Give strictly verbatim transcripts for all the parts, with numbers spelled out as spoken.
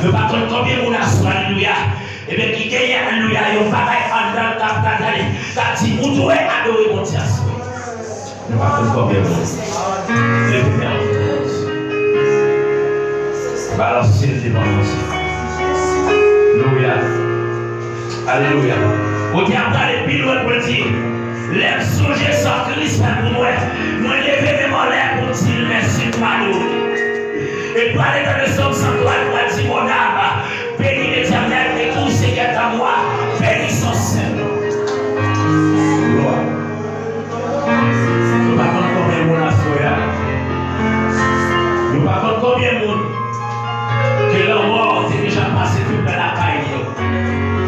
Yo pa konn konbyen moun aswè, alelouya. Ebyen, ki genyen, alelouya, yon bagay anndan k ap gade, k ap di, ou dwe adore Bondye aswè. Nou pa konn konbyen moun. Leve men w. Balanse l devan Bondye. Alelouya. Alelouya. Bondye ap prale pi lwen pou l di, lè m sonje sa Kris fè pou mwen, mwen leve men m anlè pou m di l mèsi, m adore. E prale nan Sòm san twa, l pral di, mon âme, bénis l'Éternel, et tout ce qui est en moi, bénis son saint nom. Glwa. Nou pa konn konbyen moun aswè a. Nou pa konn konbyen moun ke lanmò te deja pase tou pre lakay yo.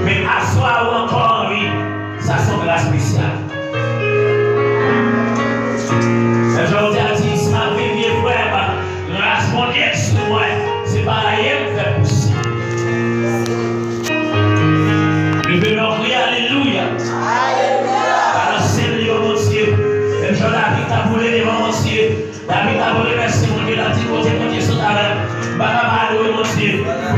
Men aswè a ou ankò an vi, sa se yon gras espesyal. Sè Jòdi a di, sa vin vye frè m, gras Bondye sou mwen, se pa anyen m fè posib. Leve men w, kriye alelouya. Alelouya. Balanse l devan Bondye. Menm jan David t ap woule devan Bondye. David t ap remèsye Bondye, l ap di, kote Bondye sot avè m, m pa ka pa adore Bondye.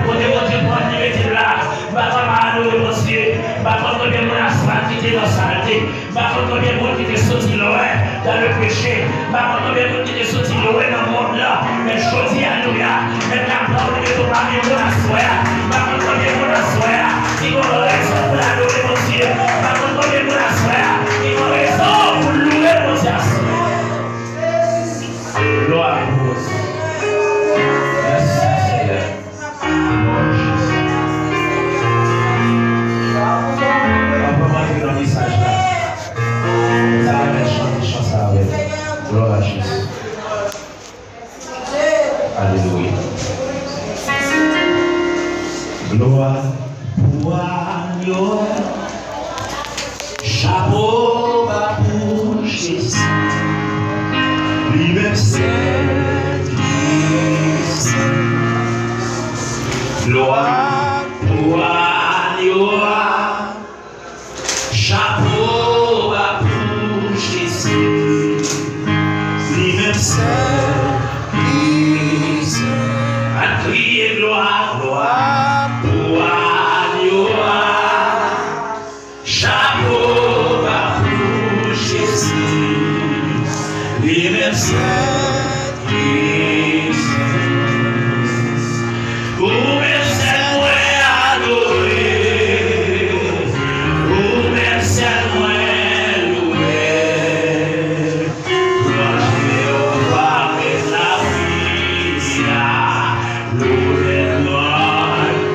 Kote Bondye pran li mete m la, m pa ka pa adore Bondye. M pa konn konbyen moun aswè a ki te nan salte. M pa konn konbyen moun ki te soti lwen dans le péché. M pa konn konbyen moun ki te soti lwen nan mond lan. Men jodi a, alelouya, men m ap pran ou mete w pami moun aswè a. M pa konn konbyen moun aswè a ki gen rezon pou l adore Bondye. M pa konn konbyen moun aswè a ki gen rezon pou l louwe Bondye aswè a. Glwa pou Bondye. Mèsi, Senyè. Anvan m antre nan mesaj la, m ta renmen chante chan sa avè nou. Glwa a Jezi. Alelouya. Glwa pou Agno. Chapo ba pou Jezi, li menm sèl ki sen. Glwa pou Agno a. Chapo ba pou Jezi, li menm sèl ki sen. Ann kriye glwa, glwa pou Agno a. Chapo ba pou Jezi, li menm sèl ki sen. Ou menm sèl mwen adore, ou menm sèl mwen louwe. Glwa Jewova, met lavi a, louwe non.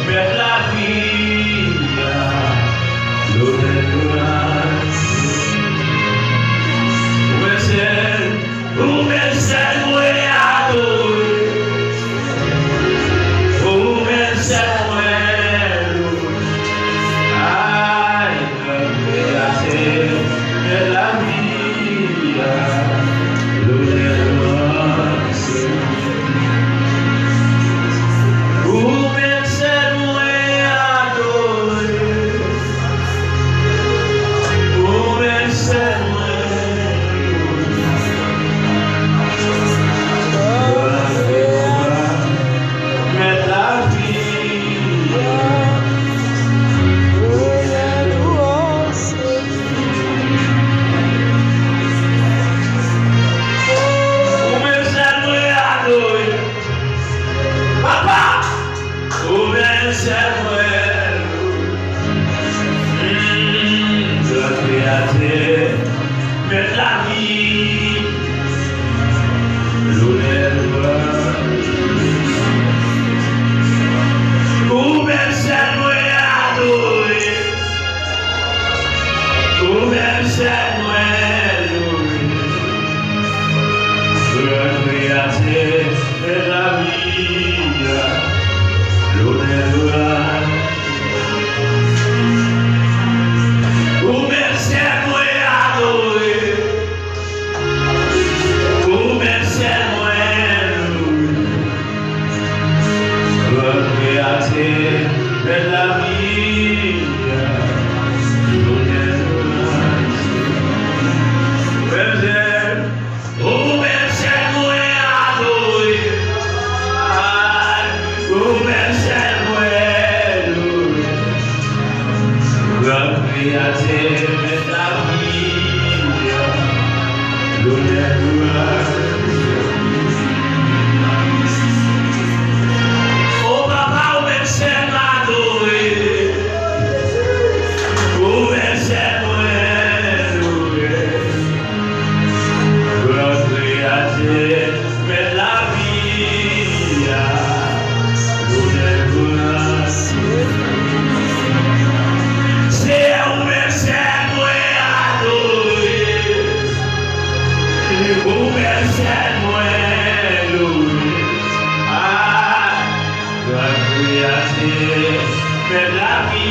Mèt lavi a, lonè, glwa. Ou mèt sèl, ou mèt sèl mwen adore. Ou mèt sèl mwen louwe. Ay, Kreyatè, Mèt lavi a, lonè, glwa. Ou mèt sèl mwen adore. Ou mèt sèl mwen louwe. Glwa, glwa, Mèt lavi a, lonè, glwa. Ou mèt sèl mwen adore. Papa, ou mèt sèl mwen louwe. Hmm, Gran Kreyatè, Mèt lavi, lonè, glwa. Ou mèt sèl mwen adore. Ou mèt sèl mwen louwe. Gran Kreyatè, Mèt lavi a, lonè, glwa. Ou mèt sèl mwen adore. Ou mèt sèl mwen louwe. Gran Kreyatè, Mèt lavi a, lonè, glwa. Ou mèt sèl, ou mèt sèl mwen adore. Ay, ou mèt sèl mwen louwe. Gran Kreyatè, Mèt lavi a, lonè, glwa. O Papa, ou mèt sèl mwen adore. Ou mèt sèl mwen louwe. Gran Kreyatè, Mèt lavi a, lonè, glwa. Seyè, ou mèt sèl mwen adore. Ou mèt sèl mwen louwe. Ah, Gran Kreyatè, Mèt lavi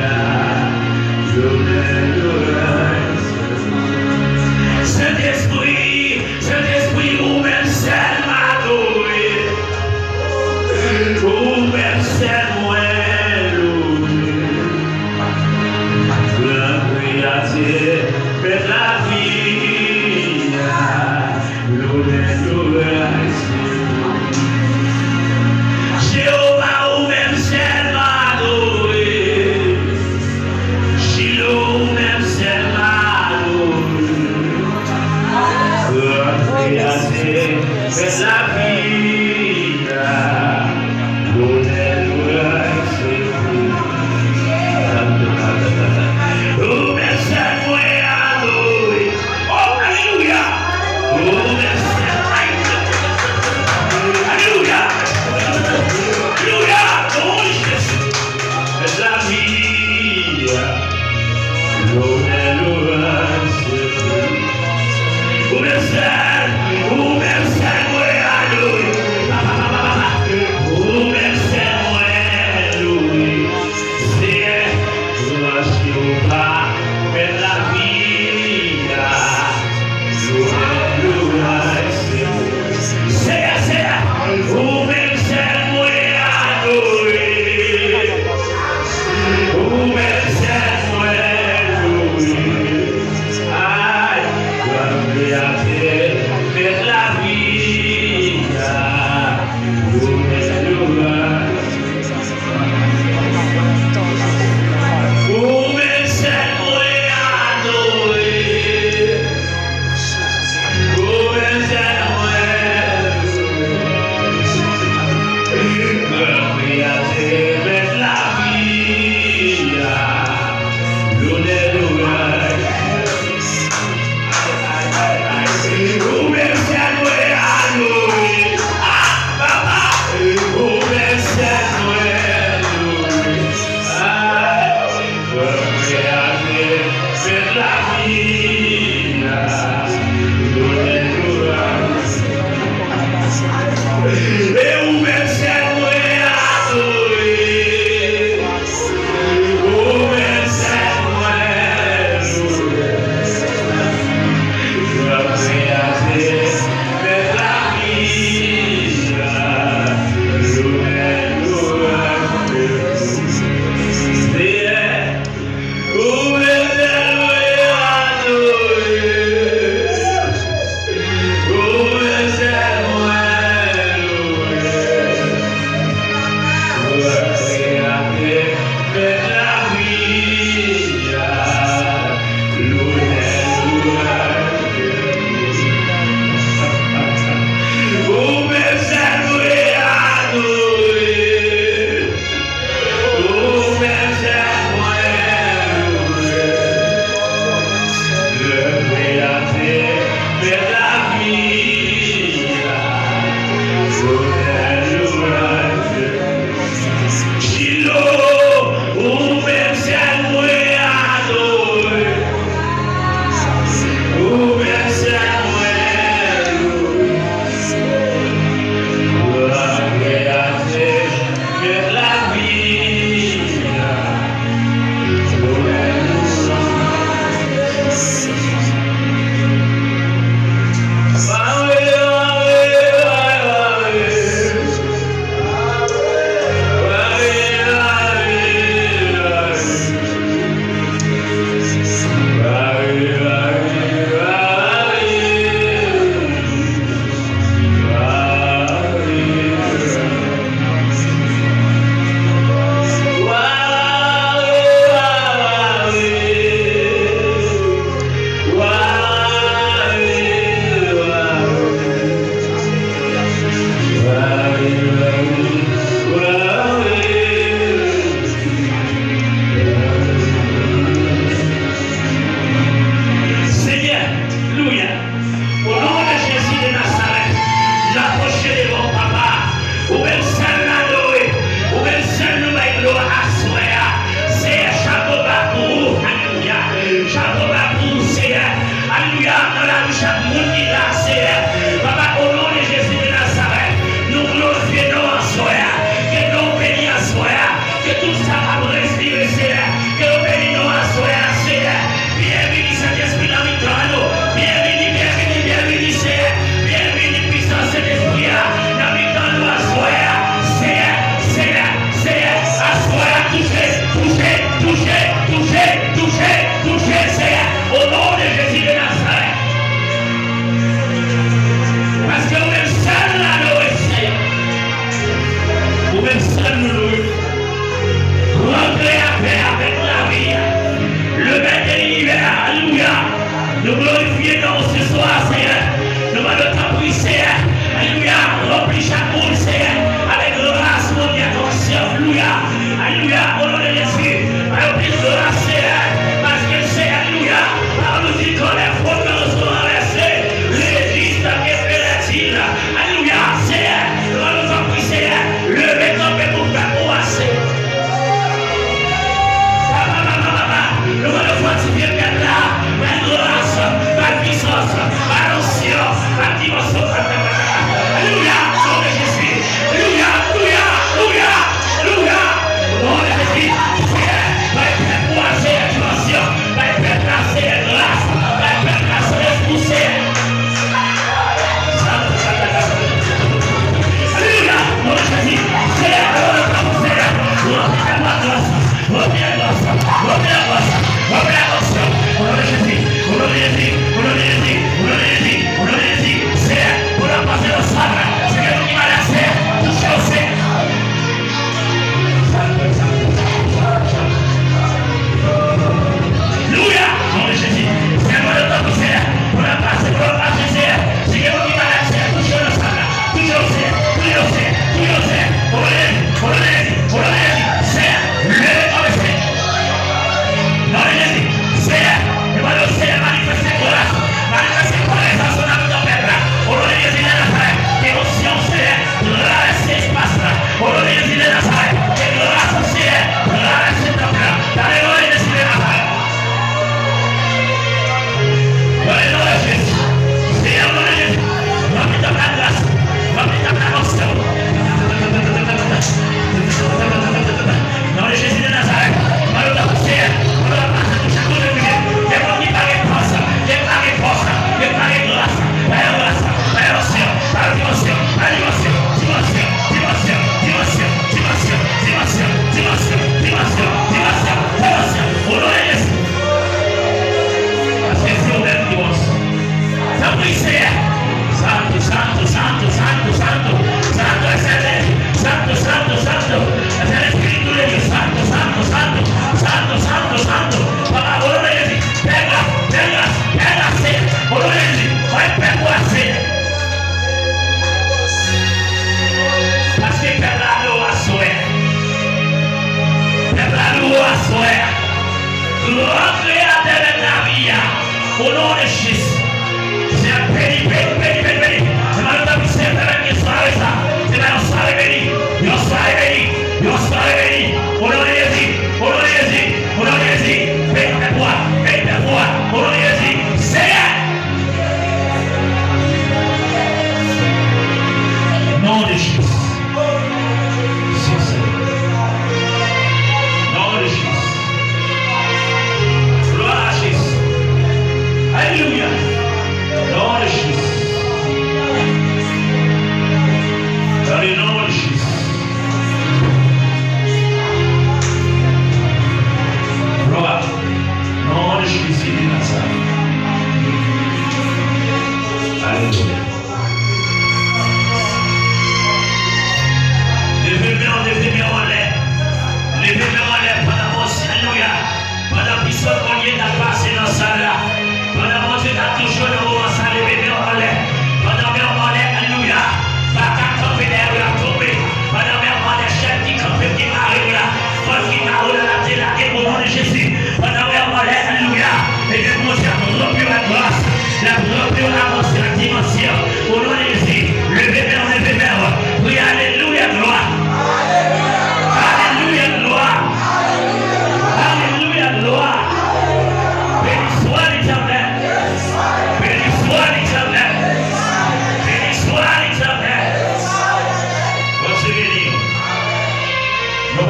a, lonè, glwa. Sentespri, Sentespri, ou mèt sèl mwen adore. Ou mèt sèl mwen louwe. Gran Kreyatè, Mèt lavi a, lonè, glwa. Jewova, ou mèt sèl mwen adore. Jilo, ou mèt sèl mwen adore. Gran Kreyatè, Mèt lavi a, lonè, glwa.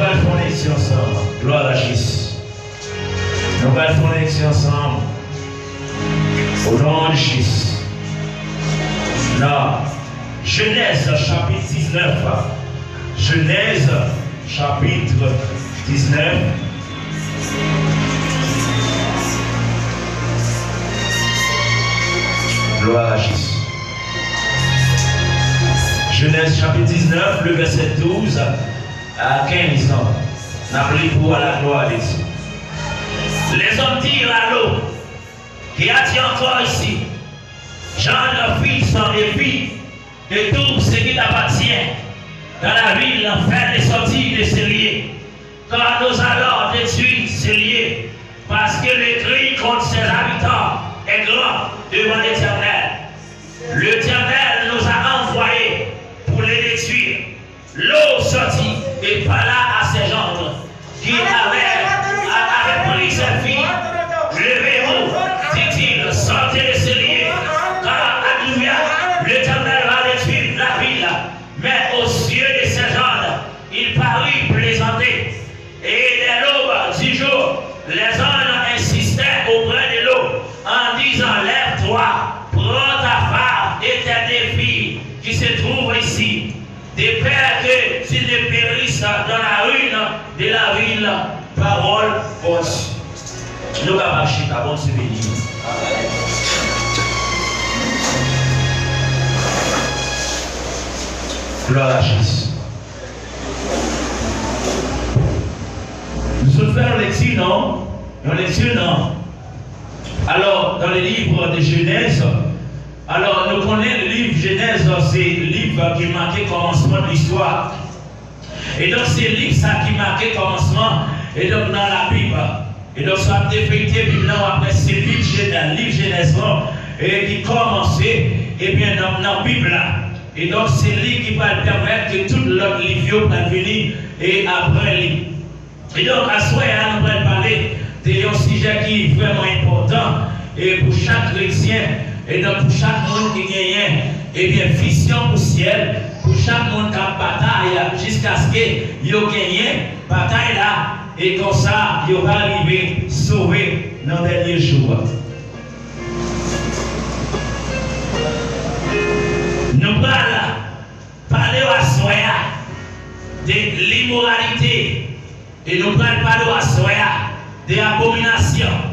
pral fè yon leksyon ansanm. Glwa a Jezi. Nou pral fè yon leksyon ansanm. O non de Jezi. Nan Jenèz chapit diznèf. Jenèz chapit diznèf. Glwa a Jezi. Jenèz chapit diznèf, le vèsè douz a kenz an. N ap li pou a la glwa de Dye. Les hommes dirent à l'eau, qu'y a-t-il encore ici, gendre, fils et filles, et tout ce qui t'appartient dans la ville, fais-les sortir de ce lieu, car nous allons détruire ce lieu, parce que le cri contre ses habitants est grand devant l'Éternel. L'Éternel nous a envoyés pour les détruire. L'eau sortit et parla à ses gendres qui avaient, a- avaient pris ses filles. Levez-vous, dit-il, sortez de ce lieu, car, alléluia, l'Éternel va détruire la ville. Mais aux yeux de ses gendres, il parut plaisanter. Et dès l'aube du jour, les gendres insistaient auprès de l'eau en disant, lève-toi, prends ta femme et tes deux filles qui se trouvent ici, de peur que tu ne périsses dans la ruine de la ville. Pawòl Bondye. Nou kapab chita, Bondye beni nou. Glwa a Jezi. Nou sot fè yon lekti, non? Yon lekti, non? Alò, dans le livre de Genèse, alò, nou konnen liv Jenèz se liv ki make kòmansman de listwa. E donk, se liv sa ki make kòmansman, e donk, nan Labib. E donk, si w ap defeyte Bib la, w ap wè se liv Jenèz, liv Jenèz lan, e ki kòmanse, ebyen, nan, nan Bib la. E donk, se li ki pral pèmèt ke tout lòt liv yo pral vini e apre li. E donk, aswè a, nou pral pale de yon sijè ki vrèman enpòtan, e pou chak kretyen, e donk pou chak moun ki genyen, ebyen, vizyon pou syèl, pou chak moun k ap batay jiskaske yo genyen batay la, e konsa yo va rive sove nan dènye jou a. Nou pral pale w aswè a de limoralite, e nou pral pale w aswè a de abominasyon.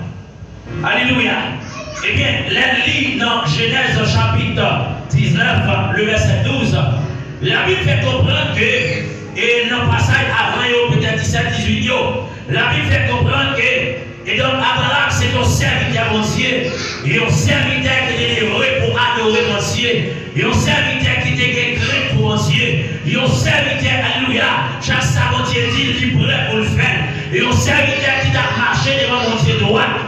Alelouya! Ebyen, lè n li nan Jenèz chapit diznèf, le vèsè douz, Labib fè konprann ke, e nan pasaj avan yo, petèt disèt, dizuit yo, Labib fè konprann ke, e donk, Abraram se te yon sèvitè Bondye, yon sèvitè ki te devwe pou adore Bondye, yon sèvitè ki te gen krent pou Bondye, yon sèvitè, alelouya, chak sa Bondye di, li prè pou l fè l, yon sèvitè ki t ap mache devan Bondye dwat.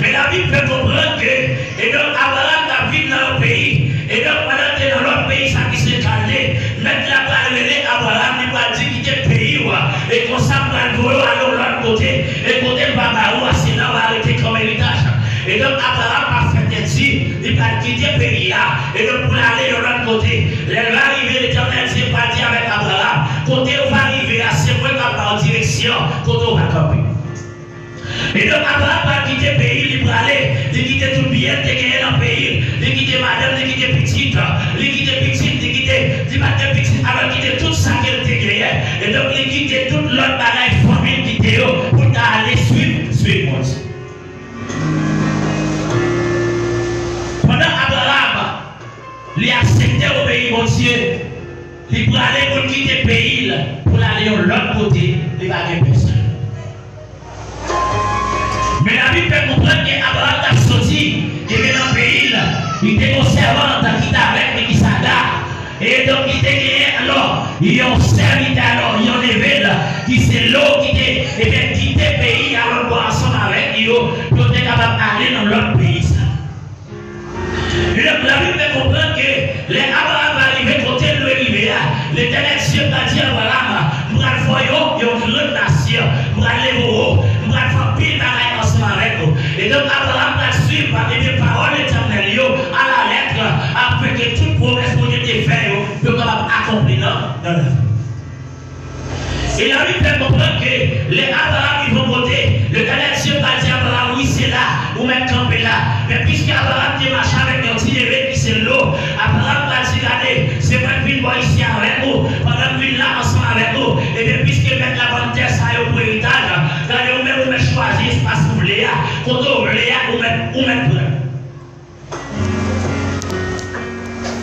Men Labib fè konprann ke, e donk, Abraram t ap viv nan yon peyi, e donk, pandan l te nan lòt peyi, sa ki se Kalde, mèt la pral rele Abraram, li pral di, kite peyi w, e konsa m pral voye w ale yon lòt kote, e kote m va ba ou a, se la w a rete kòm eritaj. E donk, Abraram pa fè tèt di, li pral kite peyi a, e donk, pou l ale yon lòt kote. Lè l va rive, Letènèl Dye pral di avèk Abraram, kote w va rive a, se mwen k ap ba w direksyon, kote w va kanpe. E donk, Abraram pa kite peyi l, li prale, li kite tout byen l te genyen nan peyi l, li kite madanm, li kite pitit, li kite pitit, li kite, li pa t gen pitit, alò l kite tout sa ke l te genyen. E donk, li kite tout lòt bagay fanmi l kite yo pou l ta ale swiv, swiv Bondye. Pandan Abraram, li aksepte obeyi Bondye, li prale pou l kite peyi l, pou l ale yon lòt kote, li pa gen pèsonn. Men Labib fè konprann ke Abraram t ap soti, ebyen nan peyi l, li te gen yon sèvant ki t avèk li, ki Saga. E donk, li te genyen, alò, yon sèvitè, alò, yon neve l, ki se Lo, ki te, ebyen, kite peyi a lòt bò ansanm avèk li yo, pou yo te kapab ale nan lòt peyi sa. E donk, Labib fè konprann ke lè Abraram va rive kote l dwe rive a, Letènèl Dye pral di Abraram, m pral fè w yon, yon gran nasyon, m pral leve w wo, m pral fè anpil bagay ansanm avèk ou. E donk, Abraram pral swiv, ebyen, pawòl Letènèl yo alalèt, afin ke tout pwomès Bondye te fè yo, yo kapab akonpli nan, nan lavi. E Labib fè konprann ke lè Abraram rive yon kote, Letènèl Dye pral di Abraram, "Wi, se la, ou mèt kanpe la." Men piske Abraram te mache avèk yon ti neve ki se Lo, Abraram pral di, "Gade, se mwen k vin bò isi avèk ou, pandan m vin la ansanm avèk ou, ebyen, piske Mèt la ban m tè sa yo pou eritaj, gade, ou menm, ou mèt chwazi espas ou vle a, kote ou vle a, ou mèt, ou mèt pran."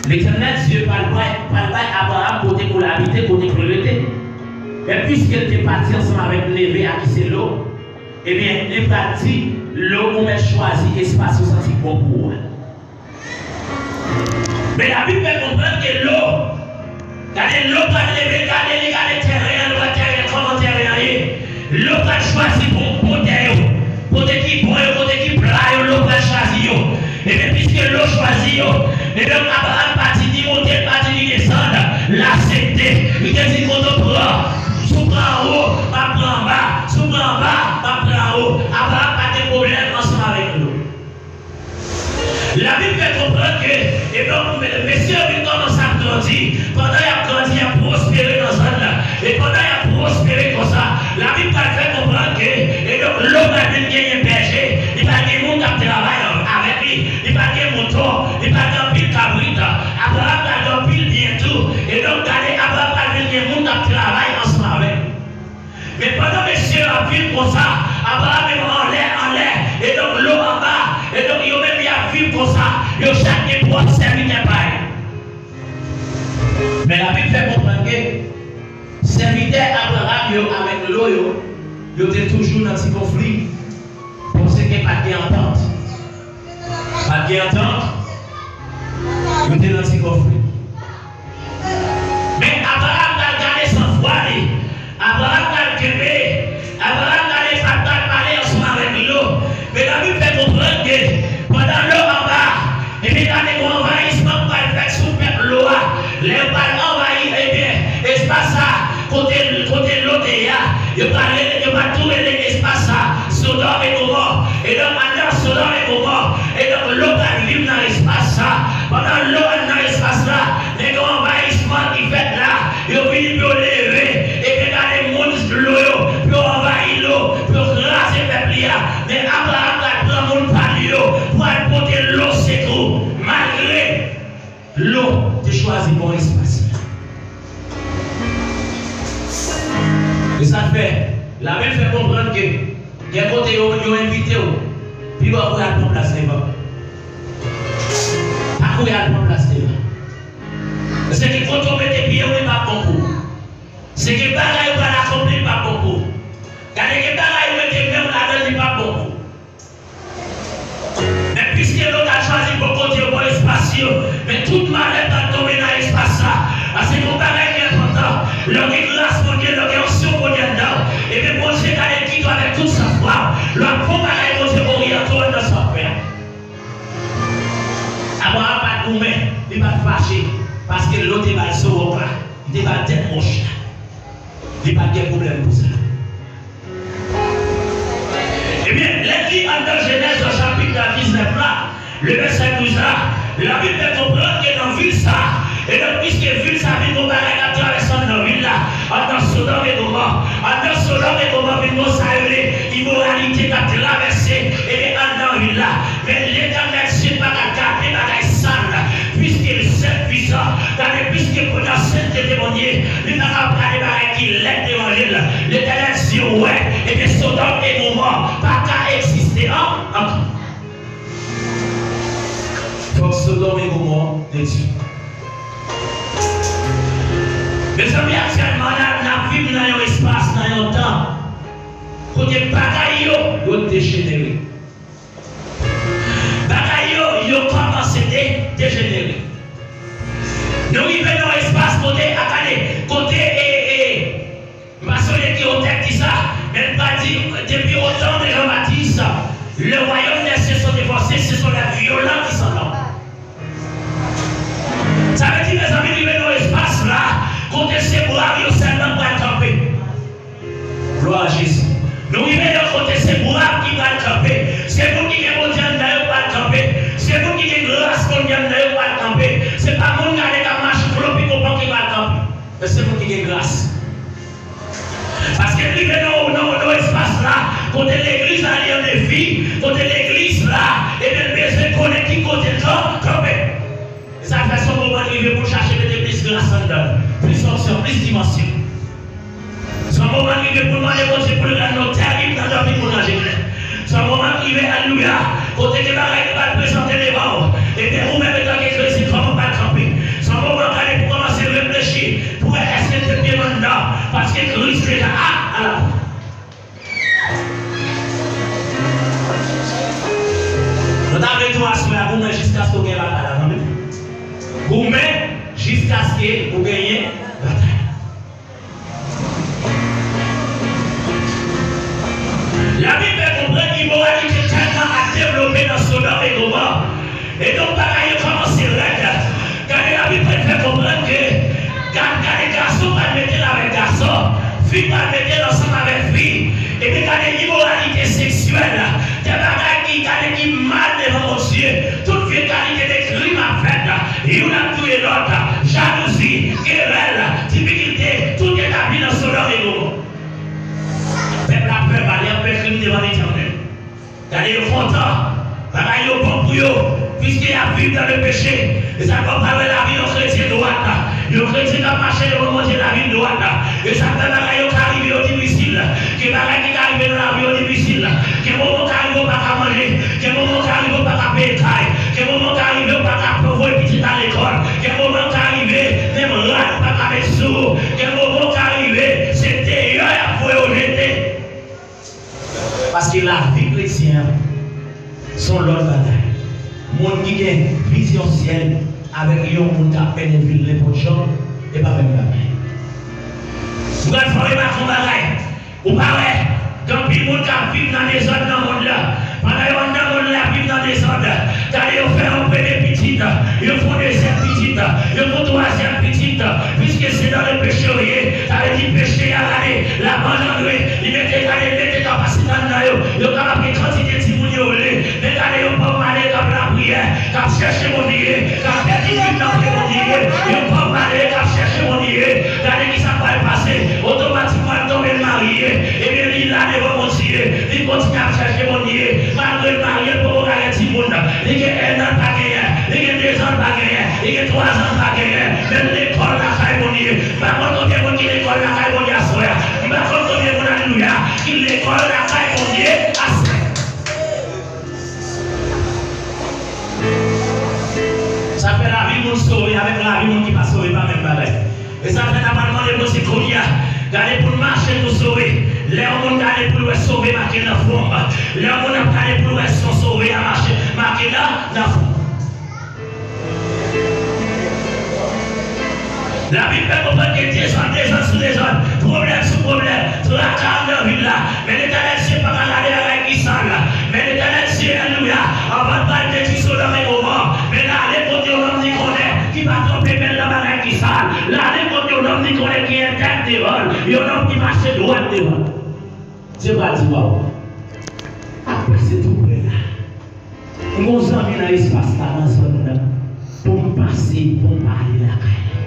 Letènèl Dye pral bay, pral bay Abraram kote pou l abite, kote pou l rete. Men piske l te pati ansanm avèk neve a ki se Lo, ebyen, li pral di Lo, "Ou mèt chwazi espas ou santi bon pou ou a." Men Labib fè konprann ke Lo, gade, Lo pral leve, gade, li gade tèren an, li wè tèren an, kòman tèren an ye. Lo pral chwazi bon, bon tè yo. Kote ki bon yo, kote ki pla yo, Lo pral chwazi yo. Ebyen, piske Lo chwazi yo, ebyen, Abraram pa di ni monte, pa di ni desann, l aksepte. Li te di, "Kote w pran, si w pran anwo, m ap pran anba, si w pran anba, m ap pran anwo." Abraram pa gen pwoblèm ansanm avèk Lo. Labib fè konprann ke, ebyen, me-, mesye yo vin kòmanse ap grandi. Pandan y ap grandi, y ap pwospere nan zòn nan. E pandan y ap pwospere konsa, Labib pral fè konprann ke, ebyen, Lo pral vin genyen bèje. Li pral gen moun k ap travay an-, avèk li. Li pral gen mouton. Li pral gen anpil kabrit. Abraram pral gen anpil byen tou. E donk, gade, Abraram pral vin gen moun k ap travay ansanm avè l. Men pandan mesye yo ap viv konsa, Abraram menm anlè, anlè, e donk Lo anba, e donk yo menm y ap viv konsa, yo chak gen pwòp sèvitè pa yo. Men Labib fè konprann ke sèvitè Abraram yo avèk Lo yo, yo te toujou nan ti konfli, paske pa t gen antant. Pa t gen antant, yo te nan ti konfli. Men Abraram pral gade sanfwa li. Abraram pral kenbe. Abraram gade pa t pral pale ansanm avèk Lo. Men Labib fè konprann ke pandan Lo anba, epi gade gon anvayisman k pral fèt sou pèp Lo a. Lè yo pral anvayi, ebyen, espas sa, kote, kote Lo te ye a, yo pral rele, yo pral tou rele espas sa Sodòm e Gomò. E donk, anndan Sodòm e Gomò, e donk, Lo pral viv nan espas sa. Pandan Lo anndan espas la, men gen yon anvayisman ki fèt la. Yo vini pou yo leve, epi gade moun Lo yo, pou yo anvayi Lo, pou yo kraze pèp li a. Men Abraram pral pran moun pa li yo, pou al pote Lo sekou, malgre Lo te chwazi bon espas la. E sa k fè, Labib fè konprann ke gen kote yo, yo envite w, pi ba w kouri al pran plas devan. Pa kouri al pran plas devan. Paske kote w mete pye w, li p ap bon pou ou. Se gen bagay ou pral akonpli, li p ap bon pou ou. Gade, gen bagay ou mete men w ladan l, li p ap bon pou ou. Men piske Lo t al chwazi bò kote yo, bò espas yo, men tout malè pral tonbe nan espas sa. Paske gon bagay ki enpòtan, lè w gen gras Bondye, lè w gen onksyon Bondye anndan w, ebyen Bondye gade l kite w avèk tout sanfwa w. Lè w ap fè yon bagay, Bondye oryante w anndan sa w ap fè a. Abraram pa t goumen, li pa t fache, paske Lo te ba l zo wòk la, li te ba l tèt wòch la. Li pa t gen pwoblèm pou sa. Ebyen, lè n li anndan Jenèz nan chapit diznèf la, le vèsè douz la, Labib fè konprann ke nan vil sa, e donk, piske vil sa vin gon bagay k ap travèse anndan vil la, anndan Sodòm e Gomò, anndan Sodòm e Gomò vin gon sa yo rele imoralite k ap travèse, ebyen, anndan vil la. Men Letènèl Dye pa ka gade bagay sal, piske l sent, pwisan. Gade, piske pou nan sentete Bondye, li pa ka gade bagay ki lèd devan je l. Letènèl Dye wè, ebyen Sodòm e Gomò pa ka egziste an, ankò. Fòk Sodòm e Gomò detwi. Mezanmi, aktyèlman, n ap, n ap viv nan yon espas, nan yon tan, kote bagay yo, yo dejenere. Bagay yo, yo kòmanse de-, dejenere. Nou rive nan yon espas kote, a, gade, kote, e, e, m pa sonje ki otè ki di sa, men l pa di, depuis au temps de Jean-Baptiste, le royaume des cieux sont dévastés, ce sont les violents qui s'en emparent. Sa vle di, mezanmi, rive nan yon espas la, kote se brav yo sèlman k pral kanpe. Glwa a Jezi. Nou rive nan kote se brav ki pral kanpe. Se moun ki gen Bondye anndan yo k pral kanpe. Se moun ki gen gras Bondye anndan yo k pral kanpe. Se pa moun gade k ap mache klopikopan ki pral kanpe. Men se moun ki gen gras. Kote legliz la, ebyen, l bezwen konnen ki kote l kan-, kanpe. E sa fè se yon moman rive pou l chache mete plis gras anndan l, plis onksyon, plis dimansyon. Se yon moman rive pou l mande Bondye pou l rann nou tèrib nan lavi moun an jedi. Se yon moman rive, alelouya, kote gen bagay ki pral prezante devan w. Ebyen, ou menm, antanke kretyen, kòman w pral kanpe? Se yon moman gade pou kòmanse reflechi, pou wè èske l te byen anndan, paske Kris deja a, a la pòt. Nou ta vle di w aswè a, goumen jiskaske w gen batay la, tande. Goumen jiskaske ou genyen batay. Labib fè konprann imoralite tèlman ap devlope nan Sodòm e Gomò. E donk, bagay yo kòmanse rèd. Gade, Labib pral fè konprann ke, gad-, gade, gason pral mete l avèk gason, fi pral mete l ansanm avèk fi. Epi gade, imoralite seksyèl, de bagay ki, gade, ki mal devan Bondye. Tout vye kalite de krim ap fèt, youn ap touye lòt, jalouzi, kerèl, difikilte, tout etabli nan Sodòm e Gomò. Pèp la ap fè mal, y ap fè krim devan Letènèl. Gade, yo kontan. Bagay yo bon pou yo, piske y ap viv dans le péché. E sa fè w pa wè lavi yon kretyen dwat. Yon kretyen k ap mache devan Bondye, lavi l dwat. E sa fè bagay yo ka rive yo difisil. Gen bagay ki ka rive nan lavi yo difisil. Gen moman w ka rive w pa ka manje. Gen moman w ka rive w pa ka peye kay. Gen moman w ka rive w pa ka voye pitit la lekòl. Gen moman w ka rive menm rad ou pa ka met sou ou. Gen moman w ka rive se deyò y ap voye w jete. Paske lavi kretyen an se yon lòt bagay. Moun ki gen vizyon syèl avèk yon moun k ap mennen vi l nenpòt jan, e pa menm bagay. M pral fè w remake yon bagay. Ou pa wè, gen anpil moun k ap viv nan dezòd nan mond lan. Pandan yo anndan mond lan ap viv nan dezòd, gade yo fè yon premye pitit, yo fè yon dezyèm pitit, yo fè yon twazyèm pitit, piske se dans le péché yo ye. Sa vle di peche a, gade, l ap anjandre, li mete, gade, li mete kapasite anndan yo. Yo kapab gen kantite timoun yo vle, men gade yon pòv malere k ap lapriyè, k ap chèche Bondye, k ap pèdi krim nan pye Bondye. Yon pòv malere k ap chèche Bondye, gade ki sa k pral pase. Otomatikman, l tonbe, l marye. Ebyen, li la devan Bondye, li kontinye ap chèche Bondye. Malgre l marye, l poko ka gen timoun. Li gen ennan, l pa genyen. Li gen dezan, l pa genyen. Li gen twazan, l pa genyen. Men l lekòl lakay Bondye. M pa konn konbyen moun ki lekòl lakay Bondye aswè a. M pa konn konbyen moun, alelouya, ki lekòl lakay Bondye aswè. Sa fè lavi moun sove avèk lavi moun ki pa sove pa menm bagay. E sa fè n ap al mande Bondye kounye a, gade pou n mache pou sove. Lè yon moun gade pou l wè sove make nan fwon, lè yon moun ap gade pou l wè son sove a mache make nan, nan fwon. Labib fè konprann gen dezòd, dezòd sou dezòd, pwoblèm sou pwoblèm, traka anndan vil la. Men Letènèl Dye pa ka gade bagay ki sal. Men Letènèl Dye, alelouya, anvan l pral detwi Sodòm e Gomò, men l ale kot yon nonm li konnen ki pa twonpe men l nan bagay ki sal. L ale kot yon nonm li konnen ki entèg devan l, yon nonm ki mache dwat devan l. Dye pral di, waw, ap pase tou prè la. M gon zanmi nan espas la, nan zòn nan, pou m pase, pou m pale lakay li.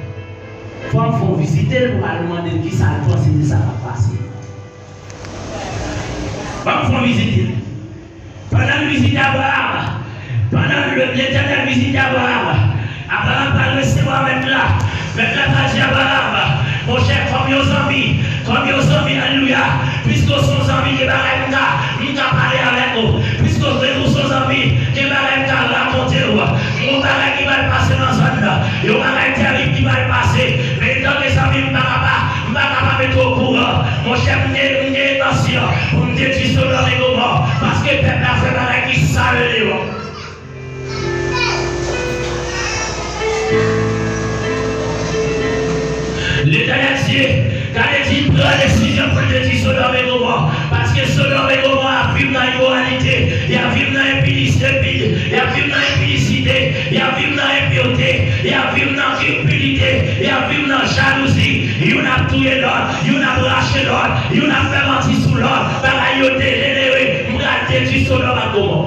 Fò m fè yon vizite l pou m al mande l kisa l panse de sa k ap pase. Ban m fè yon vizite l. Pandan l vizite Abraram, pandan Letènèl vizite Abraram, Abraram pral resevwa mèt la. Mèt la pral di Abraram, monchè, kòm yon zanmi, kòm yon zanmi, alelouya, piske w se yon zanmi, gen bagay m ka, m ka pale avèk ou. Piske w se yon zanmi, gen bagay m ka rakonte w. Yon bagay ki pral pase nan zòn nan, yon bagay tèrib ki pral pase. Men etan ke zanmi m pa ka pa M pa ka pa mete w okouran. Monchè, m gen, m gen entansyon pou m detwi Sodòm e Gomò, paske pèp la fè bagay ki sal devan. Letènèl Dye, gade, di pran desizyon pou l detwi Sodòm e Gomò, paske Sodòm e Gomò ap viv nan imoralite, y ap viv nan enpidis-, enpid-, y ap viv nan enpidisite, y ap viv nan enpirte, y ap viv nan kilpilite, y ap viv nan jalouzi. Youn ap touye lòt, youn ap rache lòt, youn ap fè manti sou lòt. Bagay yo dejenere. M pral detwi Sodòm ak Gomò.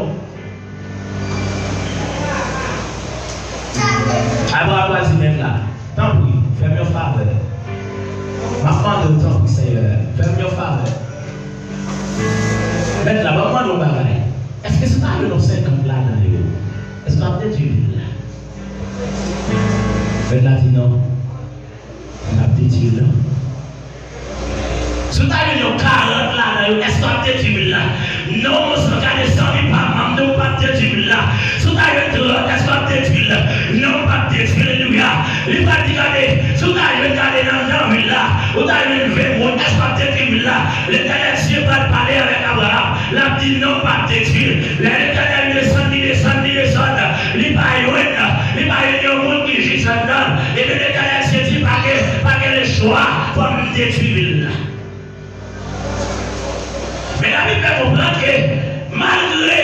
Abraram pral di mèt la, tanpri, fè m yon favè. M ap mande w, tanpri, Senyè, fè m yon favè. Mèt la, ban m mande w yon bagay. Èske si w ta jwenn yon senkant ladan yo, èske w ap detwi vil la? Mèt la di non. L ap detwi l non. Si w ta jwenn yon karant ladan yo, èske w ap detwi vil la? Non, monchè, gade zanmi pa m, m ap di w p ap detwi vil la. Si w ta jwenn trant, èske w ap detwi l? Non, w p ap detwi l. Alelouya. Li pral di, gade, si w ta jwenn, gade nan, nan vil la, ou ta jwenn ven moun, èske w ap detwi vil la? Letènèl Dye pral pale avèk Abraram. L ap di non, w p ap detwi l. Lè Letènèl desann, li desann, li desann, li pa jwenn, li pa jwenn yon moun ki jis anndan l. Ebyen, Letènèl Dye di, pa gen, pa gen lechwa, fò m detwi vil la. Men Labib fè konprann ke malgre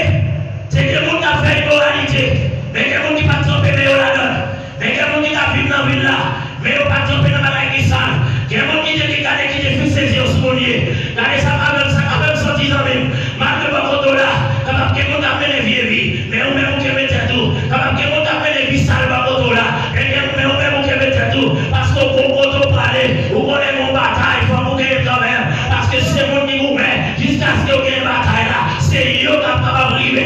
te gen moun k ap fè imoralite, men gen moun ki pa t tranpe men yo ladan l, men gen moun ki t ap viv nan vil la, men yo pa t tranpe nan bagay ki sal. Gen moun ki te, ki gade, ki te fikse zye yo sou moun ye. Gade sa k ap fè m, sa k ap fè m santi, zanmi m. Malgre bò kote w la, kapab gen moun k ap mennen vye vi, men ou menm ou kenbe tèt ou. Kapab gen moun k ap mennen vi sal bò kote w la, men gen, men ou menm ou kenbe tèt ou. Paske w gon kote w prale, ou konnen gon batay, fòk ou kenbe kanmenm. Paske se moun ki goumen jiskaske w genyen batay la, se yo k ap kapab rive.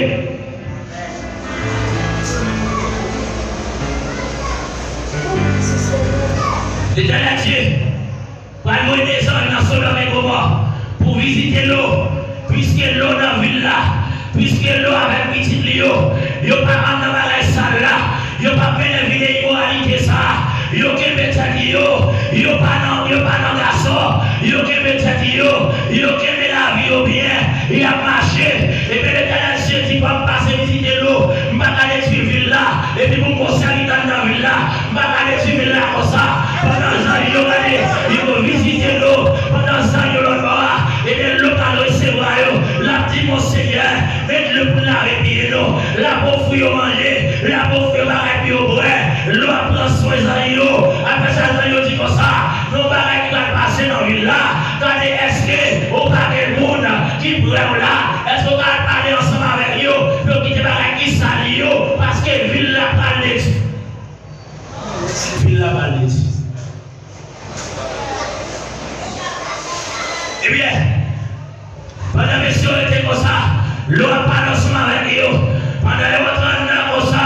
Letènèl Dye pral voye dezòd nan Sodòm e Gomò pou vizite Lo, piske Lo nan vil la, piske Lo avèk pitit li yo, yo pa anndan bagay sal la, yo p ap mennen vi de imoralite sa a, yo kenbe tèt yo, yo pa nan, yo pa nan gason, yo kenbe tèt yo, yo kenbe lavi yo byen, y ap mache. Ebyen, Letènèl Dye di, fò m pase vizite Lo, m pa ka detwi vil la, epi pou m gon sèvitè anndan vil la, m pa ka detwi vil la konsa. Pandan zanj yo, gade, yo vizite Lo, pandan zanj yo lòt bò a, ebyen, Lo pral resevwa yo. L ap di, Monsenyè, met dlo pou n lave pye nou. L ap ofri yo manje, l ap ofri yo bagay pou yo bwè. Lo ap pran swen zanj yo. Apre sa, zanj yo di konsa, gen yon bagay ki pral pase nan vil la. Gade, èske ou pa gen moun ki prè w la? Èske ou ka al pale ansanm avèk yo pou yo kite bagay ki sal yo? Paske vil la pral detwi. Vil la pral detwi. Ebyen, pandan mesye yo rete konsa, Lo ap pale ansanm avèk yo. Pandan yo antre anndan konsa,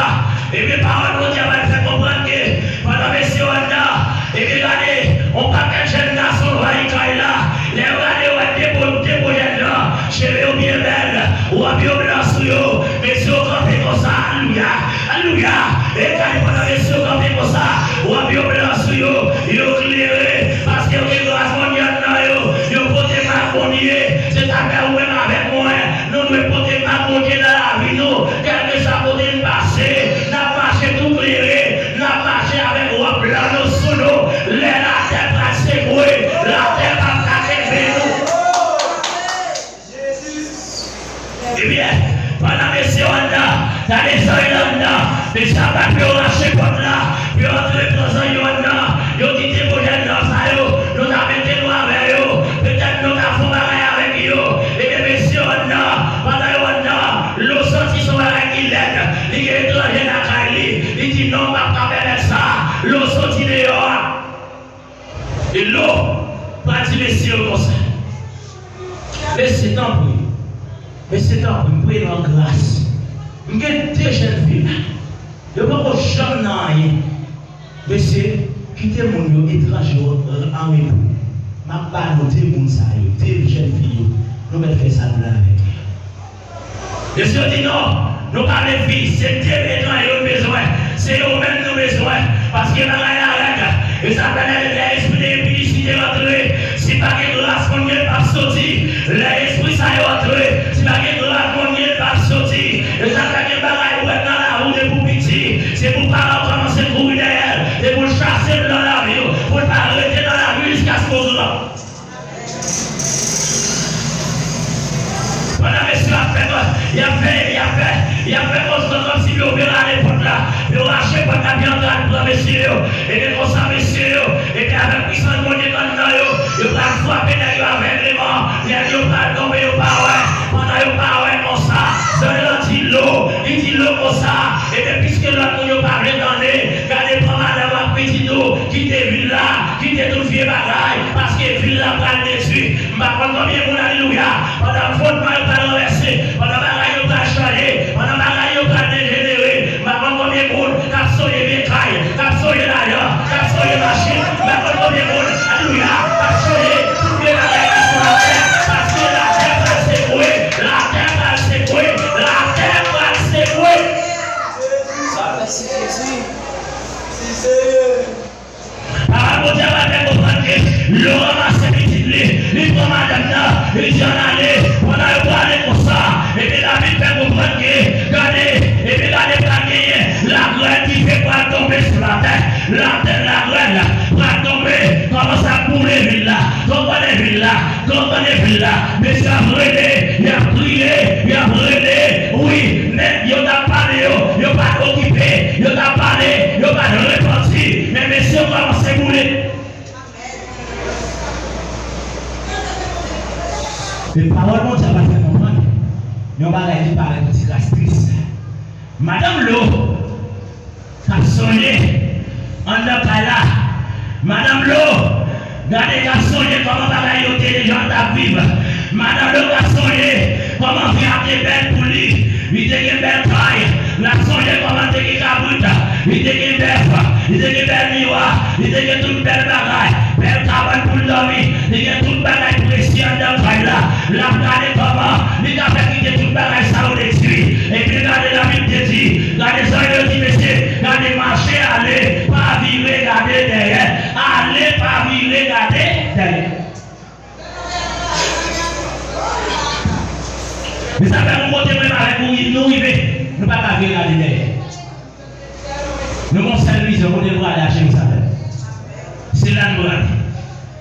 ebyen, pawòl Bondye a pral fè konprann ke pandan mesye yo anndan, ebyen, gade, yon pakèt jèn gason anvayi kay la. Lè yo gade, yo wè de po, de po jèn jan, cheve yo byen bèl, wòb yo blan sou yo, mesye yo kanpe konsa, alelouya. Alelouya! E gade pandan mesye yo kanpe konsa, wòb yo blan sou yo, yo klere, paske yo gen gras Bondye anndan yo, yo pote mak Bondye. Se sa k fè ou menm avèk mwen, nou dwe pote mak Bondye nan lavi nou. Kèlkeswa kote n pase, n ap mache tou klere, n ap mache avèk wòb blan nou sou nou. Lè latè pral sekwe, latè p ap ka kenbe nou. Ebyen, pandan mesye yo anndan, gade zanj yo anndan, mesye ap bat pou yo rache pòt la, pou yo antre pran zanj yo anndan. Yo di, de po jèn jan sa yo, nou ta mete nou avè yo, petèt nou ta fè yon bagay avèk yo. Ebyen, mesye yo anndan, pandan yo anndan, Lo santi se yon bagay ki lèd, li gen etranje lakay li, li di, non, m p ap ka pèmèt sa. Lo soti deyò a. E Lo pral di mesye yo konsa, mesye, tanpri, mesye, tanpri, m priye nou an gras. M gen de jèn fi la, yo poko janm nan anyen. Mesye, kite moun yo, etranje yo, an repo. M ap ba nou de moun sa yo, de jèn fi yo, nou mèt fè sa nou vle avèk yo. Mesye yo di non, nou pa vle fi, se de etranj yo n bezwen, se yo menm nou bezwen, paske bagay la rèd. E sa fè lè, lè espri de enpidisite rantre, si pa gen gras Bondye, l p ap soti. Lè espri sa yo rantre, si pa gen gras Bondye, l p ap soti. E sa fè gen bagay ou wè nan lavi w depi w piti, se pou paran w kòmanse kouri dèyè l, se pou l chase l nan lavi w, pou l pa rete nan lavi w jiskaske w gran. Pandan mesye yo ap fè, y ap fè, y ap fè, y ap fè konsa kòmsi pou yo vin rale pòt la, pou yo rache pòt la, pou yo antre al pran mesye yo. Ebyen konsa mesye yo, ebyen avèk pisans Bondye k anndan yo, yo pral frape nèg yo avègleman, nèg yo pral tonbe, yo pa wè. Pandan yo pa wè konsa, zanj lan di Lo, li di Lo konsa, ebyen piske lòt moun yo pa vle tande, gade pran madanm ak pitit ou, kite vil la, kite tout vye bagay, paske vil la pral detwi. M pa konn konbyen moun, alelouya, pandan fondman yo pral ranvèse, pandan bagay yo pral chanje, la, kankan de vil la, mesye ap rele, y ap kriye, y ap rele, wi, men yo t ap pale yo, yo pa t okipe, yo t ap pale, yo pa t repanti, men mesye yo kòmanse boule. E pawòl Bondye a fè konprann yon bagay ki parèt yon ti kras tris. Madanm Lo k ap sonje anndan kay la. Madanm Lo, gade, k ap sonje kòman bagay yo te, jan l t ap viv. Madanm Lo k ap sonje kòman vi a te bèl pou li. Li te gen bèl kay. L ap sonje kòman l te gen kabrit. Li te gen bèf. Li te gen bèl miwa. Li te gen tout bèl bagay. Bèl kabann pou l dòmi. Li gen tout bagay presye anndan kay la. L ap gade kòman li ka fè kite tout bagay sa yo detwi. Epi gade, Labib te di, gade sa yo di, mesye, gade, mache ale, pa vire gade dèyè. Ale, pa vire gade dèyè. Men sa fè yon kote menm avèk ou, nou rive, nou pa ka vire gade dèyè. Nou gon sèl vizyon, kote nou prale a Jerizalèm. Se la nou prale.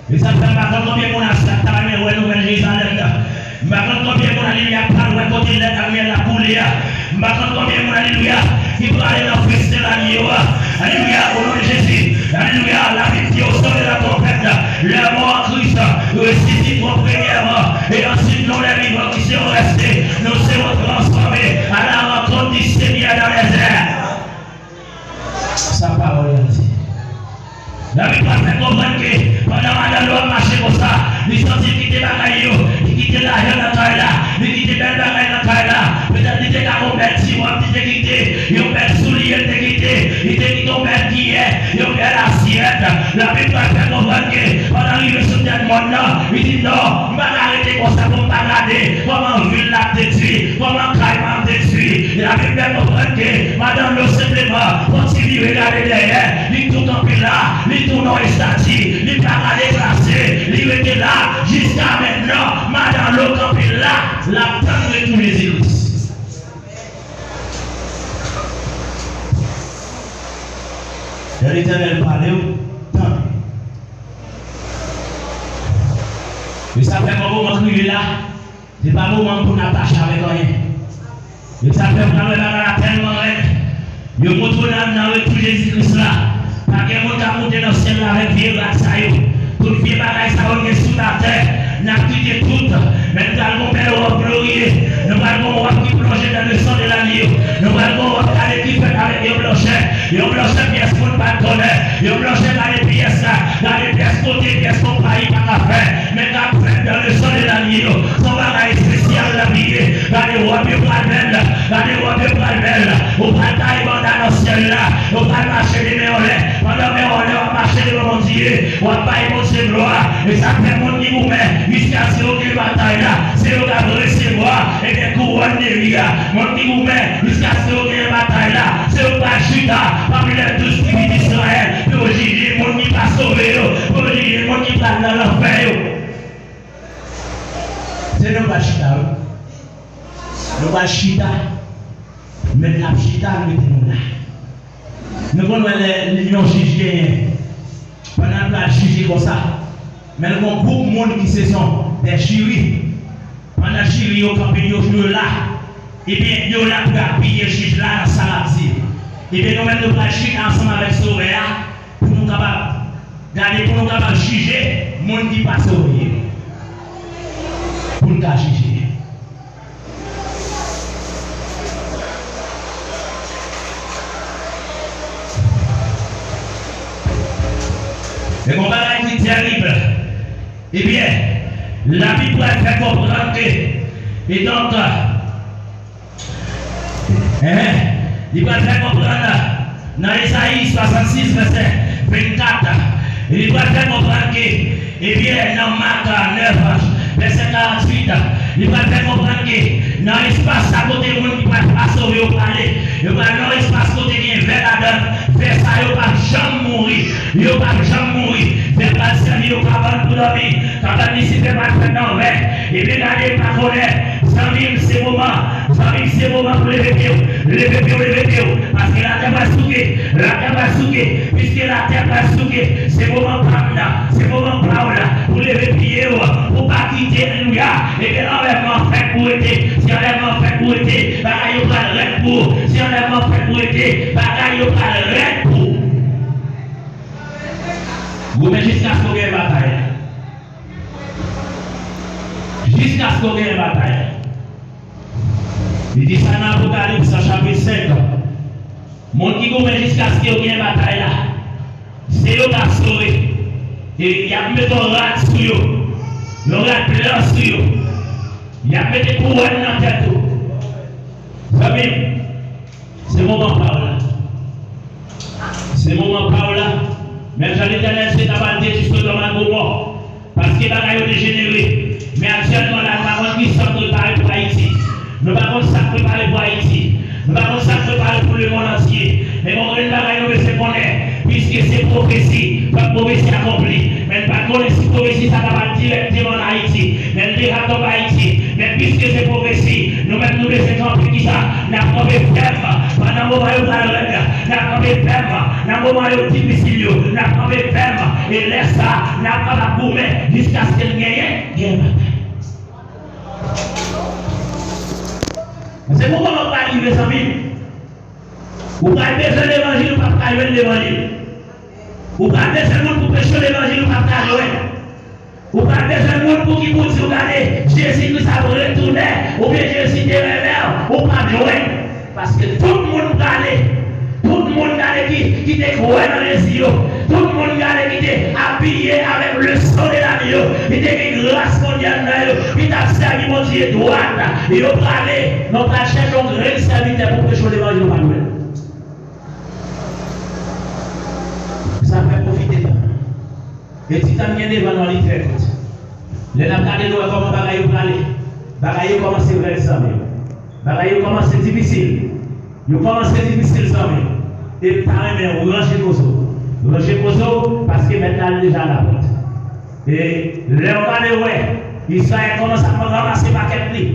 E sa fè m pa konn konbyen moun aswè a ta renmen wè nouvèl Jerizalèm nan. M pa konn konbyen moun a limyè a pral wè kote lèt ak myèl la koule a. M pa konn konbyen moun, alelouya, ki prale nan festen lanyo a. Alelouya, o non de Jezi. Alelouya, Labib di, au son de la trompette, les morts en Christ ressusciteront premièrement, et ensuite nous, les vivants qui serons restés, nous serons transformés à la rencontre du Seigneur dans les airs. Sa pawòl la di. Labib pral fè konprann ke pandan madanm Lo ap mache konsa, li santi l kite bagay yo, li kite lajan nan kay la, li kite bèl bagay nan kay la. Petèt li te ka gon bèl ti wòb li te kite, yon bèl soulye li te kite, li te kite yon bèl kiyè, yon bèl asyèt. Labib pral fè konprann ke pandan l rive sou tèt mòn nan, li di, non, m pa ka rete konsa pou m pa gade kòman vil la ap detwi, kòman kay mwen ap detwi. Labib fè konprann ke madanm Lo senpleman fè yon ti vire gade dèyè, li tou kanpe la, li tou nan estati, li pa ka deplase, li rete la. Jiska mentnan, madanm Lo kanpe la, l ap tann retou Jezi Kris. Lè Letènèl pale w, tande. E sa fè mwen moman k rive la, se pa moman pou n atache avèk anyen. E sa fè m pral wè bagay la tèlman rèd. Yo montre w nan, nan retou Jezi Kris la. Pa gen moun k ap monte nan syèl la avèk vye rad sa yo. Tout vye bagay sa yo gen sou latè, n ap kite tout. Men n pral gon bèl wòb gloriye. Nou pral gon wòb ki plonje dans le sang de l'agneau. Nou pral gon wòb gade ki fèt avèk yon blanchè. Yon blanchè pyès moun pa t konnen. Yon blanchè gade pyès la. Gade pyès kote, pyès konpayi pa ka fè. Men k ap fèt dans le sang de l'agneau. Se yon bagay espesyal l ap ye. Gade wòb yo pral bèl. Gade wòb yo pral bèl. Ou pral taye banda nan syèl la. Ou pral mache de men anlè. Pandan men anlè w ap mache devan Bondye, w ap bay Bondye glwa. E sa k fè moun ki goumen jiskaske yo gen batay la, se yo k ap resevwa, ebyen, kouwòn de vi a. Moun ki goumen jiskaske yo gen batay la, se yo k pral chita pami lè douz tribi d Izrayèl pou yo jije moun ki pa sove yo, pou yo jije moun ki pral nan lanfè yo. Se nou k pral chita, wi. Nou pral chita. Mèt la ap chita, l mete nou la. Nou konn wè lè yon jij genyen, pandan l pral jije konsa, men l gon gwoup moun ki se son dè jiri. Pandan jiri yo kanpe, yo, yo la, ebyen, yo la pou y apiye jij la nan sa l ap di. Ebyen, nou menm nou pral chita ansanm avèk Sovè a pou nou kapab gade, pou nou kapab jije moun ki pa sove yo. Pou n ka jije. E gon bagay ki tèrib. Ebyen, Labib pral fè konprann ke, e donk, enhen, li pral fè konprann nan Ezayi swasannsis, vèsè vennkat, li pral fè konprann ke, ebyen, nan Mak nèf, vèsè karanntuit, li pral fè konprann ke nan espas sa kote moun ki pa, pa sove yo prale, yo pral nan yon espas kote gen vè ladan l. Vè sa yo p ap janm mouri. Yo p ap janm mouri. Vè pral sèvi yo kabann pou dòmi. Kabann Lisifè pral fèt nan vè. Ebyen, gade, pa konnen, zanmi m, se moman. Zanmi m, se moman pou leve pye w. Leve pye w, leve pye w. Paske latè pral souke. Latè pral souke. Piske latè pral souke, se moman pa m nan. Se moman pa w la. Pou leve pye w. Kite, alelouya. Ebyen, anlèvman fèt pou rete. Si anlèvman fèt pou rete, bagay yo pral rèd pou ou. Si anlèvman fèt pou rete, bagay yo pral rèd pou ou. Goumen jiskaske w genyen batay la. Jiskaske w genyen batay la. Li di sa nan Apokalips, chapit senk. Moun ki goumen jiskaske yo genyen batay la, se yo k ap sove. E y ap mete yon rad sou yo, yon rad blan sou yo. Y ap mete kouwòn nan tèt ou. Zanmi m, se moman pa w la. Se moman pa w la. Menm jan Letènèl se ta pral detwi Sodòm ak Gomò. Paske bagay yo dejenere. Men aktyèlman la, nou pa konn kisa k prepare pou Ayiti. Nou pa konn sa k prepare pou Ayiti. Nou pa konn sa k prepare pou lemonn antye. Men gon grenn bagay nou bezwen konnen. Piske se pwofesi, fòk pwofesi akonpli. Men nou pa t konnen si pwofesi sa ta pral dirèkteman nan Ayiti. Men l deja tonbe Ayiti. Men piske se pwofesi, nou menm nou bezwen kanpe kisa? N ap kanpe fèm. Pandan moman yo pral rèd, n ap kanpe fèm. Nan moman yo difisil yo, n ap kanpe fèm, e lè sa a, n ap kapab goumen jiskaske n genyen, genyen batay. Men se moman w ap rive, zanmi m. Ou pral bezwen levanjil, ou p ap ka jwenn levanjil. Ou pral bezwen moun pou preche levanjil, ou p ap ka jwenn. Ou pa bezwen moun pou ki pou di w gade, Jezi Kris ap retounen, oubyen Jezi te renmen w, ou p ap jwenn. Paske tout moun prale, tout moun gade ki, ki te kwè nan Jezi yo, tout moun gade ki te abiye avèk le sang de l'agneau, ki te gen gras Bondye anndan yo, ki t ap sèvi Bondye dwat, yo prale, men w pral chèche yon grenn sèvitè pou preche w levanjil, ou p ap jwenn. Sa fè pwofite tan. E ti tan n gen devan nou an, li trè kout. Lè n ap gade, nou wè kòman bagay yo prale. Bagay yo kòmanse rèd, zanmi m. Bagay yo kòmanse difisil. Yo kòmanse difisil, zanmi m. E m ta renmen w ranje koze w. Ranje koze w, paske Mèt la deja alapòt. E lè w gade, w wè Izrayèl kòmanse ap ranmase pakèt li.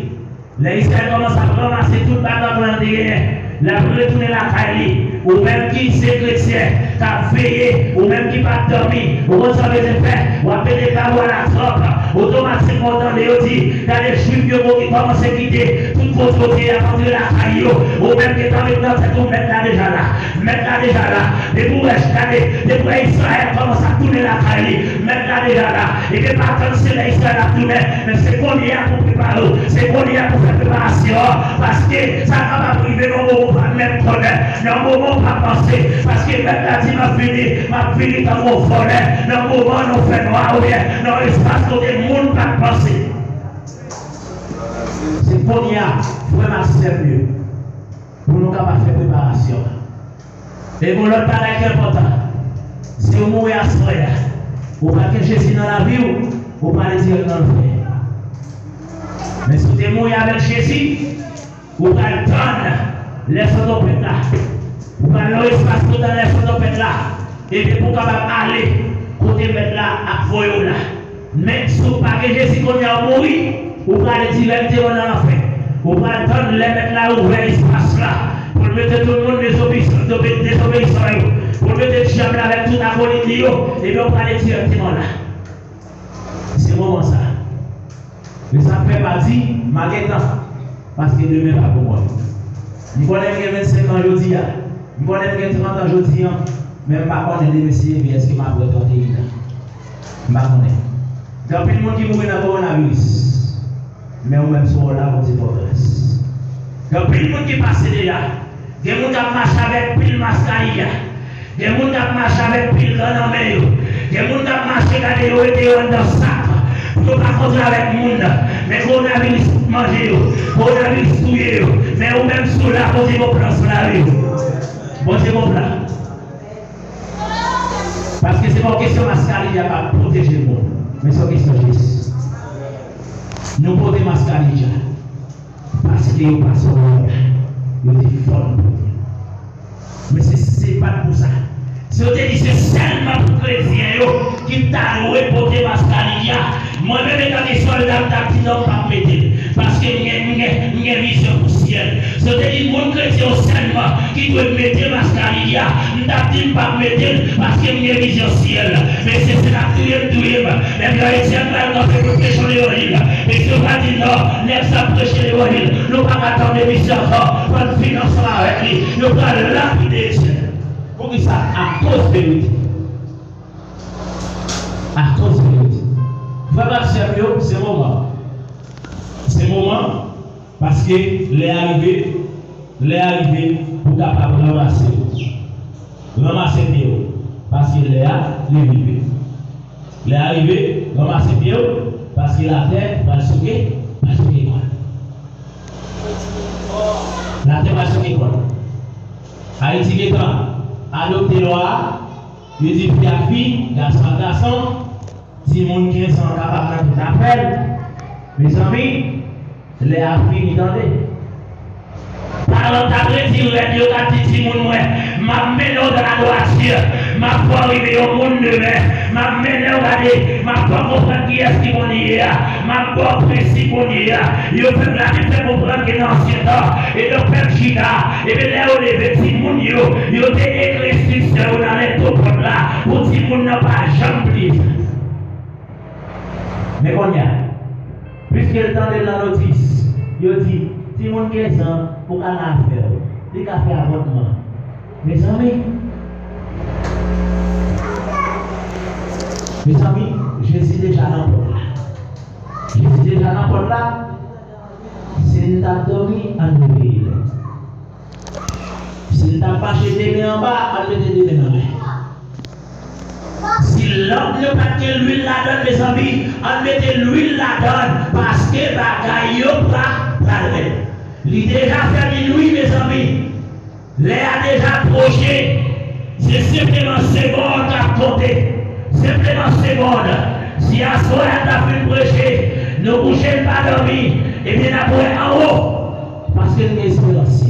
Lè Izrayèl kòmanse ap ranmase tout bagay plan li te genyen, l ap retounen lakay li. Ou menm ki se kretyen, k ap veye, ou menm ki p ap dòmi, ou konn sa w bezwen fè? W ap mete bab ou a la tranp. Otomatikman, w tande yo di, gade, Jwif yo ki kòmanse kite tout kote yo te ye, y ap antre lakay yo. Ou menm gentan met nan tèt ou, Mèt la deja la. Mèt la deja la. Depi w wè, gade, depi w wè Izrayèl kòmanse ap tounen lakay li, Mèt la deja la. Ebyen, pa tann se lè Izrayèl ap tounen, men se kounye a pou w prepare w. Se kounye a pou w fè preparasyon an. Paske sa kapab rive nan yon moman w pa t menm konnen, nan yon moman w pa panse. Paske Mèt la di, "M ap vini, m ap vini tankou yon vòlè." Nan moman, nan yon fènwa, oubyen nan yon espas kote moun pa t panse. Se kounye a, frè m ak sè m yo, pou nou kapab fè preparasyon an. E gon lòt bagay ki enpòtan. Si w mouri aswè a, ou pa t gen Jezi nan lavi w, ou prale dirèk nan lanfè. Men si w te mouri avèk Jezi, ou pral tann lè son twonpèt la. Ou pral nan yon espas pou tann lè son twonpèt la. Epi pou w kapab ale kote Mèt la ap voye w la. Men, si w pa gen Jezi kounye a, ou mouri, ou prale dirèkteman nan lanfè. Ou pral tann lè Mèt la ouvè espas la pou l mete tout moun dezobeyisan, dezobe-, dezobeyisan yo, pou l mete dyab la avèk tout akolit li yo, ebyen, ou prale dirèkteman la. Se moman sa. Men sa k fè pa di, "M a gen tan," paske demen pa pou mwen. M konnen m gen vennsenk an jodi a. M konnen m gen trant an jodi a. Men m pa konnen demen si Dye vle, èske m ap wè tranteyen an? M pa konnen. Gen anpil moun ki mouri nan kowonaviris. Men ou menm, si w la, Bondye fè w gras. Gen anpil moun ki pase deja. Gen moun k ap mache avèk pil maskariya. Gen moun k ap mache avèk pil gran nan men yo. Gen moun k ap mache, gade, yo rete yo anndan sak pou yo pa kontre avèk moun. Men kowonaviris manje yo. Kowonaviris touye yo. Men ou menm, si w la, Bondye gon plan sou lavi w. Bondye gon plan. Paske se pa yon kesyon maskariya k ap pwoteje moun, men se yon kesyon Jezi. Nou pote maskariya paske yo pase yon lòd, yo di fò n pote. Men se, se pa t pou sa. Si yo te di se sèlman pou kretyen yo ki ta dwe pote maskariya, mwen menm, etan ke sòlda, m t ap di non, m p ap mete l. Paske m gen, m gen, m gen vizyon pou syèl. Si yo te di moun kretyen yo sèlman ki dwe mete maskariya, m t ap di m p ap mete l, paske m gen vizyon syèl. Men se, se n ap touye m, touye m. Menm jan Etyèn pral kanpe pou l preche yon levanjil, Yo pral di non, nèg sa ap preche levanjil, nou pa ka tande misye ankò, fò n fini ansanm avèk li, yo pral lapide Etyèn. Poukisa? Akoz verite. Akoz verite. Frè m ak sè m yo, se moman. Se moman, paske lè a rive, lè a rive pou w kapab ranmase yo. Ranmase pye w, paske lè a, li rive. Lè a rive, ranmase pye w, paske latè pral souke, pral souke kò l. Latè pral souke kò l. Ayiti gentan adopte lwa a, yo di fi ak fi, gason ak gason, timoun kenz an kapab nan tout afè l. Mezanmi, lè a fini, tande. Paran t ap redi rèd, yo t ap di timoun mwen, "M ap mennen w nan ladwati, m ap fè w rive yon moun demen, m ap mennen w gade, m ap fè w konprann kiyès ki bon li ye a, m ap ba w prensip bon li ye a." Yo fè, Labib fè konprann ke nan ansyen tan, e donk pèp Jida, ebyen lè yo leve timoun yo, yo te eklesi sè yo nan lè do pòt la, pou timoun nan pa janm pliye. Men kounye a, piske l tande l nan notis, yo di, "Timoun kenz an, ou ka nan afè w, li ka fè avòtman." Mezanmi, mezanmi, Jezi deja nan pòt la. Jezi deja nan pòt la. Si n t ap dòmi, ann reveye l. Si n t ap mache de men anba, ann mete de men nan men. Si lanp nou pa t gen lwil ladan l, mezanmi, ann mete lwil ladan l, paske bagay yo pra-, pral rèd. Li deja fè minwi, mezanmi. Lè a deja pwoche. Se senpleman segond k ap konte. Senpleman segond. Si aswè a n ta fin preche, nou kouche, n pa dòmi, ebyen n ap wè anwo. Paske n gen esperans.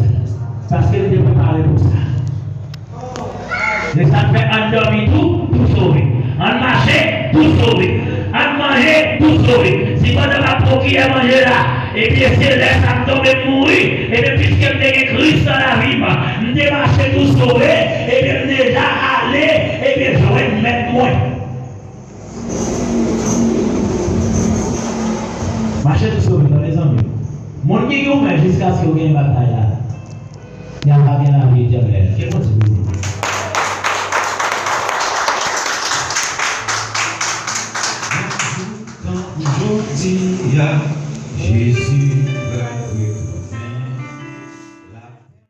Paske n te prepare pou sa. Se sa k fè ann dòmi tou, tou sove. Ann mache, tou sove. Ann manje, tou sove. Si pandan m ap pran kiyè manje la, epi se lè sa m tonbe m mouri, ebyen piske m te gen Kris nan lavi m, m te mache tou sove, ebyen m deja ale, ebyen jwenn Mèt mwen. Mache tou sove, non, mezanmi. Moun ki goumen jiskaske w gen batay la, y ap gen lavi etènèl. Ke Bondye beni nou. Tan pou jodi a, Jezi